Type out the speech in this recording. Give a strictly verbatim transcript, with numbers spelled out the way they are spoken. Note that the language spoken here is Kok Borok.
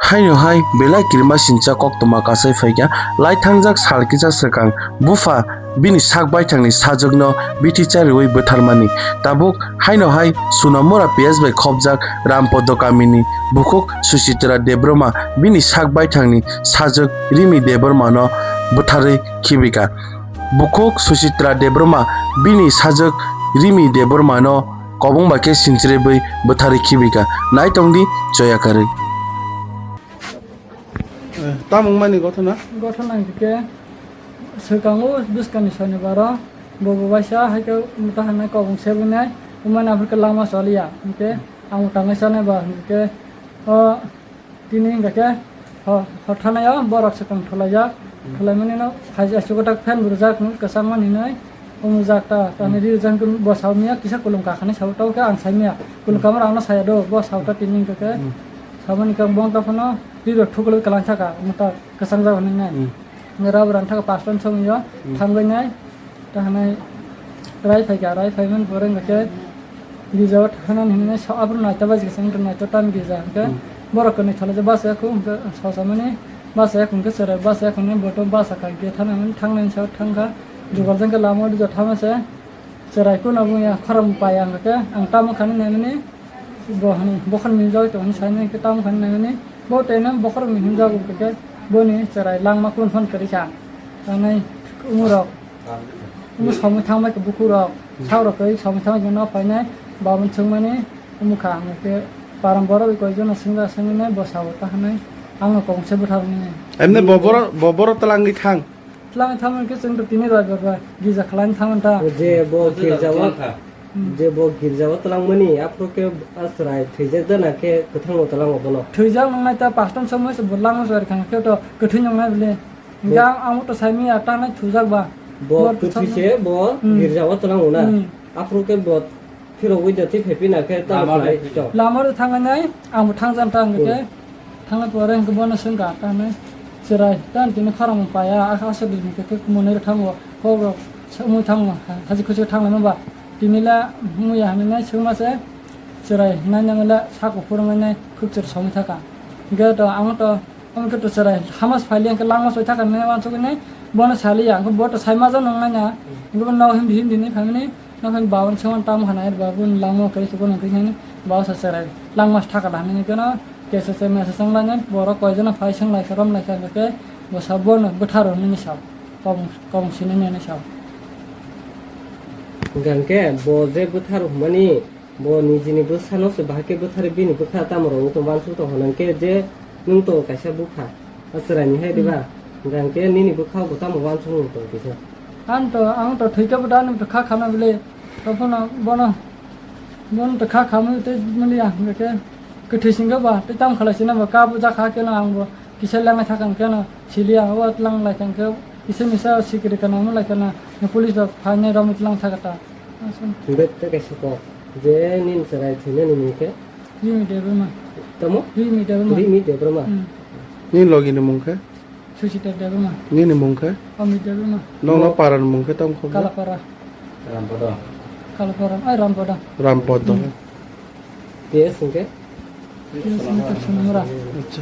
Haino hai belai kirima sincha koktwma kasai phaikha, lai thangjak sal kisa swkang bupha bini sak baithangni sajwkno bithi chariwi bwtharmani. Tabuk haino hai Sunamura P S bai khopjak Rampodo kamini bukhuk Suchitra Debbarma bini sak baithangni sajwk Rimi Debbarmano bwtharwi khibika. Bukhuk Suchitra Debbarma bini sajwk Rimi Debbarmano kobong bai khe sinchirwi bwtharwi khibika. Naitongdi choya karwi. Eh, tamung mani gothona? Gothona hwnkhe swkango bwskangni sonibaro bobo waisa hai khe mwta hanai kobong sebinai wngmani aphuru khe lama choliya hwnkhe ang mwtangnai chanai ba hwnkhe o tini hwnkha khe ho- hor thanaio borok swkang thulaijak. Thulaimani no hai aswk tak fan rwjak kwchangmani hinwi. Umujak ta, tani ri jang kun bo sao miya kisa kulum kakhani sao tau khe ang sai miya. Kulum kamar ang no saya do, bo sao ta tini hwnkha khe. Samani khe bong ta phano ri rok thuklwi kalang saka, umta kwchang jak hinwi nai. Nge rab rang thaka pastan song yo, thangwi nai. Ta hanai rai phai ka, rai phai man pore hwnkha khe. Gija o thana hinwi sa abro naita bai jisa wngkha naita tan gija hwnkhe borok kwnwi thala je basa ya khu hwnkhe sosa mani basa ya khu hwnkhe cherai basa ya khu hwnkhe boto basa ka ge thana hwnwi thangnani sa thangkha jugal jangkhe lama o rija thama se cherai kuna buya khorang paya hwnkhe ang tamo khani naimani bo hwnwi bokhorok ni joi tongni saimani hwnkhe tamo khani naimani bo teno bokhorok ni hwnjago hwnkhe boni cherai langma kun phone kwrwi kha tanai umurok. Omo somoi thangbai khe bukhuk rok, sak rok khe somoi thangbai khe no phainai, babun swngmani omo kha, ang khe param borok bai koi jono swngja swngwi nai bwsao ta hinwi ang no kobong se bwtharmani. Emne bo boro, bo boro twlangwi thang. Twlangwi thangmani khe chwng to tini raibar ba gija khlaina thangmani ta. Je bo girja o, je bo girja o twlangmani aphuru khe a chwrai thwijak da na khe kwthang bo twlango bono? Thwijak nongnai ta pastan somoi se bo langma chwrai kha khe to kwthwi nongnai bwle. Hingke ang, ang to saimanya tanai thujak ba. Bo kwthwi se bo girja o twlang na. Aphuru khe bo phirogwi da twi phai pina khe ta lama bai to. Lama ro thangnai, ang bo thangjan ta hingke. Thangna pore hingke bono swngkha tanai. Cherai, tan tini khorang paya, a, asa di hingke khe kumonai ro thango, kok rok sa-, mui thango, ha-, haji khusu thanglai ma ba. Tini la muya hinwi nai swngma se, cherai, nai nang la sako phuru nai nai khub cher somoi thaka. Hingke to ang to Omo khe to cherai hamas phaili hingke langma soi thaka hinwi uansukgwi nai bono saliya, hingke bo to sai ma jano wngnai na, hingke bo nok hindi hindi hinwi phaimani, nok hindi bawan se uan tamo hanai, babun langma kwrwi se bono hingke hinwi bawa sa cherai langma se thaka hinwi keno kesa se mesa se wnglainai, borok koi jana phai se wnglaikha, romlaikha, hingke bo sa bono bwtharo hinwi sa kobong, kobong sinini hinwi sa. Hingke bo je bwtharo hwnmani, Bo nijini bwsano se bahai khe bwtharwi bini bwkha tamo rwngwi tong uansuk tong hwnka khe je nwng tongo kaisa bupha a chwraini hai diba? Hwnkha khe nini bwkha bo tamo uansuk nwng tong kisa? Ang to, ang to thwi khe bo da nwng to kha khana bwle. Tongphano bono, bono to kha khamwi tei muliya hwnkha khe kwthwi singkhe ba tei tamo khalai sina ba ka bo jakha khe no ang bo kisa lengnai thakha hwnkhe no siliya o tlang lai thang khe kisa misa sikiri kana mo lai kana police rok phainai romwi tlang thakha ta. Aswk. Hwnkhe tei kaisa kok, je nini chwrai thwinani mung khe? Rimi Debbarma. Tamo? Rimi Debbarma. Rimi Debbarma. Hmm. Nini logini mung khe? Suchita Debbarma. Nini mung khe? Amit Debbarma. Nokno parani mung khe tamo khe? Kalapara. Rampodo. Kalapara, ai Rampodo. Rampodo. Hmm. P S hwnkhe? P S hwnkhe Sonamura. Acha.